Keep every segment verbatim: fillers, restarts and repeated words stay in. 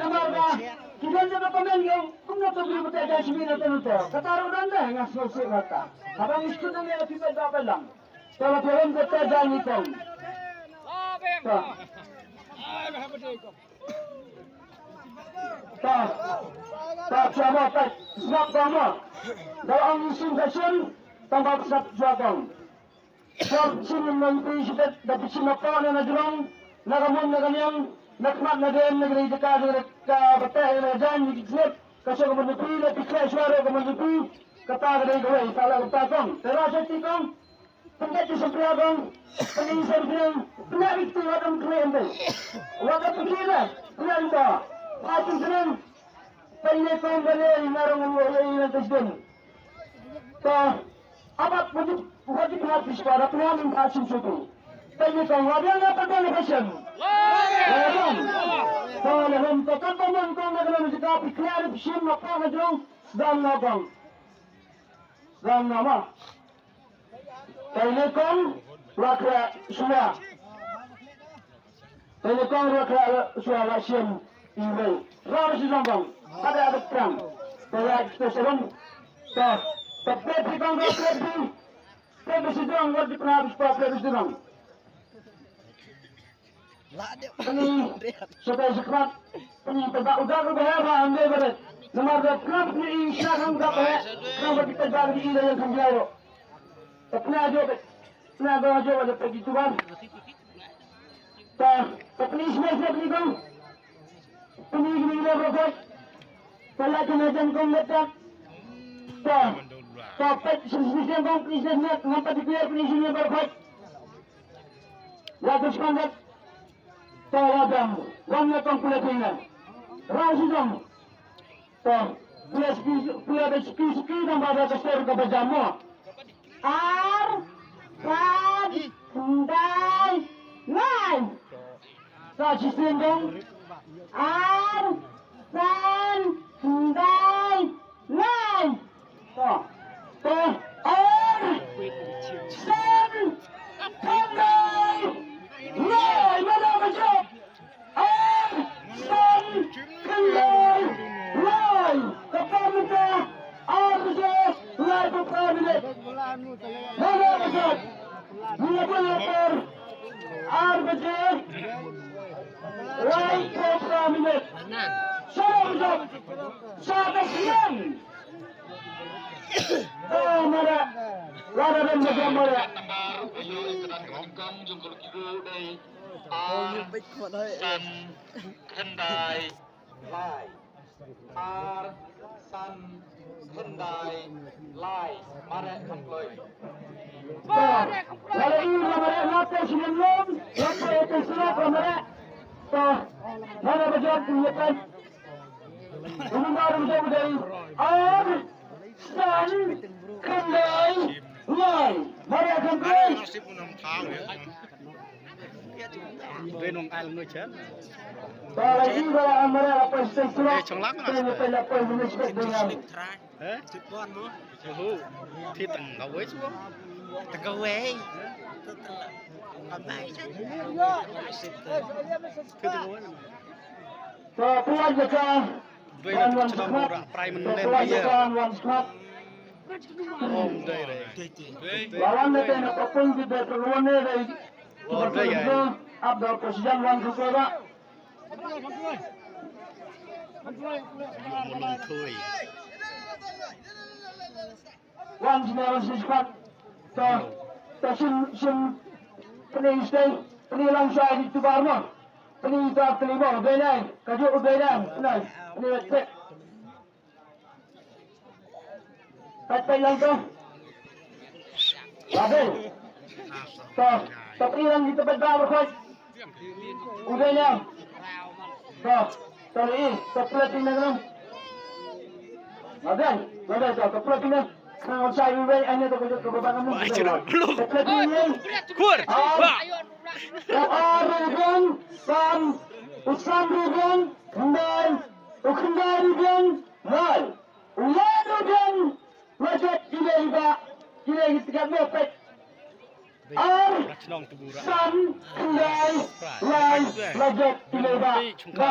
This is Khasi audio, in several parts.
Namar ba ki don jingkyrmen ïa u kumno to briew ba te jaiñ shim ïa nangta nangta. Kata ruh don de nga sngewsih nangta. Haba ngi shu nang ïa phi ba da ba lang. Te la phi rem kata jaiñ ngi kong. Ta. Ta. Ta, sngap kong mo. Da ong ngi shim ka shim. Tang ba sngap shuwa kong. Shim na ngi phi shitet da phi shim na pdeng na jrong, na ka mon na ka liang, na khmat na dem, na ka dei jaka, na ka dei ka bata, na ka jaiñ, na ki jingit, ka shong ka mon na phi, na phi khleh shuwa ruh ka mon na phi, kata ka dei kawei, ta la kata kong. Te la shati kong, pynjah ki sempria kong, pynjah sempria, pynjah ki tu wa dang khleh ente. Wa ka phi khleh, pynjah ente. Pha tu sempria, pynjah kong ka dei, na rong wa ya ina tesden. Ta, abat wajib, wajib hati sekolah pernah minta sim suku. Tanya kau, wabian apa kau lepasan? Wabian. Kau lehom tu kan banyak kau nak kena juga pikir sim apa nak jong dan ngabang. Dan nama? Tanya kau, wakra semua. Te nyngkong ruh ka shuwa la shem i wei. Rar shi jong bang. Kada ada perang. Te ya kita serem. Te te pret hi kong ruh pret hi. Pret hi shi jong wat di pernah habis pa pret hi shi jong. Ini sudah sekerat. Ini pedak udah ruh bahaya bah ambil barat. Nomor dua pernah ni i syak ruh udah bahaya. Kenapa kita dah di ida yang kembali ruh. Te pernah aja bet. Pernah aja ada pergi tuan. Ta, ta pynïaid sngewbha pynïaid kong. Pynïaid kong ïa baroh khoit. Ta la kane jan kong leh ta. Ta, ta pynïaid sngewbha kong pynïaid sngewbha ngam pat dei pynïaid sngewbha baroh khoit. La tu sngewbha. Ta la jam. Wan ïa kong pule pynïaid. Rau sngewbha. To, pule suki, pule suki, suki, nang ba da ka sor ka ba jam mo. Ar, san, khyndai, lai. Sa shisien dong. Ar, san, khyndai, lai. To, to, ar, san, khyndai, lai. Ba da ka jop. Ar, san, khyndai, lai. Ka por mynta ar baje laiphew phra minit. Hynrei ka jop. Ngi la poi la por ar baje laiphew phra minit. Sha ka jop. Sha ka snem. Oh, mara. Lada dem na jam mara. Ar, san, khyndai, lai. Ar, san, khyndai, lai. Mareh kham kloi. Lada i la mareh la te sngem lom, la te te sngem la mareh. To, lada ba jot i ya pen. Unu ba ru jot dei. Ar, san, khyndai, lai. Mareh kham kloi. Dei nong al noi chen. Ba la jing ba la amara la poi station. Dei chong lang na. Dei poi la poi ni sbek dei ngan. Eh? Uhu. Thi tang ka wei sbo. Tang ka wei. Ka bai chen. Thi tang ka wei. To puan ka. Dei na wan chong rak prai men nen dia. Wan smat. Om dei dei. Lawan dei na papun di dei perluan dei. Om dei ya. Abdul President wan juga. Wan jina wan sispat. Ta ta sim sim peni stay peni lang shai di tubar mo. Peni ta peni mo. Benai kaju benai. Benai peni tek. Pat pat lang to. Labe. To, to phi lang kita pat ba khoi. Udah nya. To, to ni, to pula pina kan. Labe, labe to, to pula pina. Nang on sai uwe anya to ko ko ba kan. To pula pina. Kur. Ar rubian, san, usan rubian, khyndai, u khyndai rubian, lai. U lai rubian, la jot ki lei ba, ki lei ki tikat mo pek. Ar, san, khyndai, lai, la jot ki lei ba. Ba.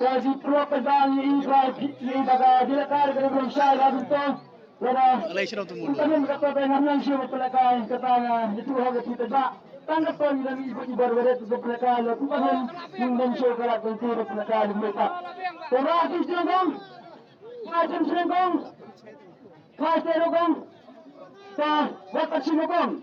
Ka ji prok ka jang i ba i ba ka ji la kar ka dum shai ba dum to. Lada. Alai shiro tu mun. Ka dum ka to ka ngam nang shiro pala ka ka ta na itu ha ka tu ta ba. Tang ka to ni da ni i ba i ba wede tu pala ka la tu ka dum. Ni dum shiro ka la tu pala ka dum ta. Ko ba ki jong dong. Ka jong shiro dong. Ka shiro dong. Ka wa ka shiro dong.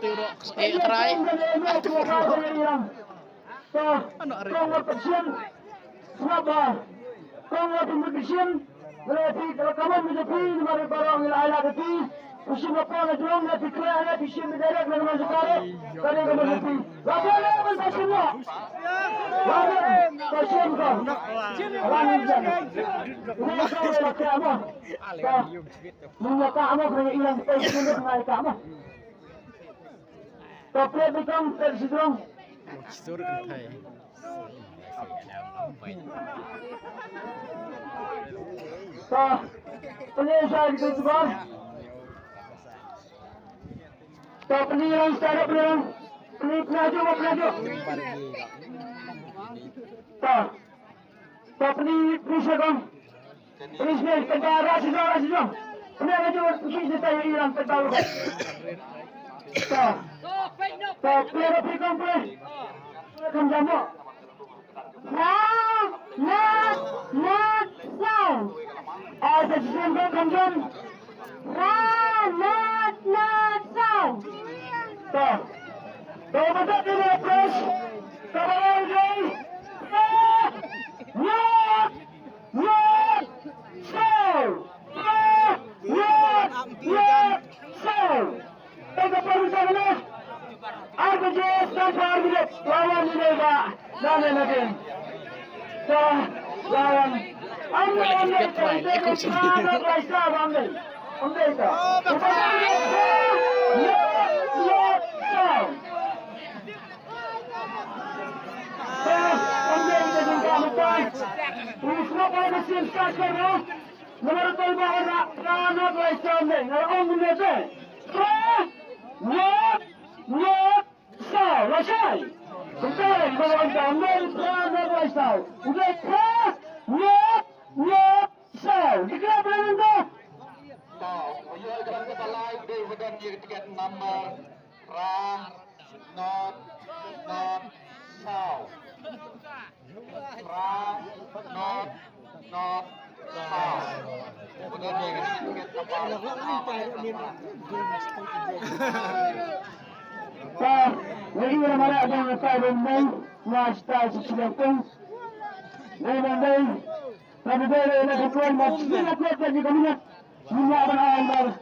Atu ro, eh, trai. Atu ro. Ano are. Kong wa peksin. Sngap ba. Kong wa peksin. Lati kalau kamu menjadi mari barang ila ila kaki. Phi shim la pang la jrong, la phi khleh, la phi shim direct na ka jaka ruh. Kane ka mut phi. La phi la phi shim la. La phi shim ka. La ni jan. Ni ka la ka mo. Ka. Ni ka mo, ka ilang phi shim la ka mo. Ka phi bi kong phi shim. Sur kan thai. Ta, pynlong sa ki tu ba. Ta, pynlong sa, pynlong. Pynlong, pynlong, pynlong. Ta. Ta, pynlong, pynlong sa kong. Pynlong sa, pynlong, ra sa, ra sa. Pynlong, pynlong, pynlong sa, ta, pynlong. Ta. Ta, pynlong, pynlong, pynlong. Pynlong, pynlong. Ra, nat, nat, saw. Ai sa shisien ko kham jam. Ra, nat, nat, saw. To. To, ba dei ka press. Ka ba dei. Ra, nat, nat, saw. Ra, nat, nat, saw. Tang ka por sa na. Ar baje, tang ka ar baje. Lawan ni dei ba. Dane na din. Sa, lawan. Am ne, am ne, ta, ite ko sa na ba sa ba am ne. Am ne ta. Upa ne, ne, ne, sa. Sa, am ne, ite ko sa na ba. Usno pa na sin sa ko no. Nomor doi ba na, na, na, ba sa am ne. Na ong ne te. Sa, ne, ne, Saw, lashai. Kumta, kumta, kumta, kumta, kumta, kumta, saw. Kumta, kumta, kumta, saw. Dikira pernah nonton? Saw, iya, kita kita live di badan dia tiket number ra, not, not, saw. Ra, not, not, saw. Ba ngi ïa mareh ba ngi tai ba mei, nga stai sa sibak teng. Ba mei, ba mei, ba mei, ba mei, ba mei, ba mei, ba mei, ba mei, ba mei,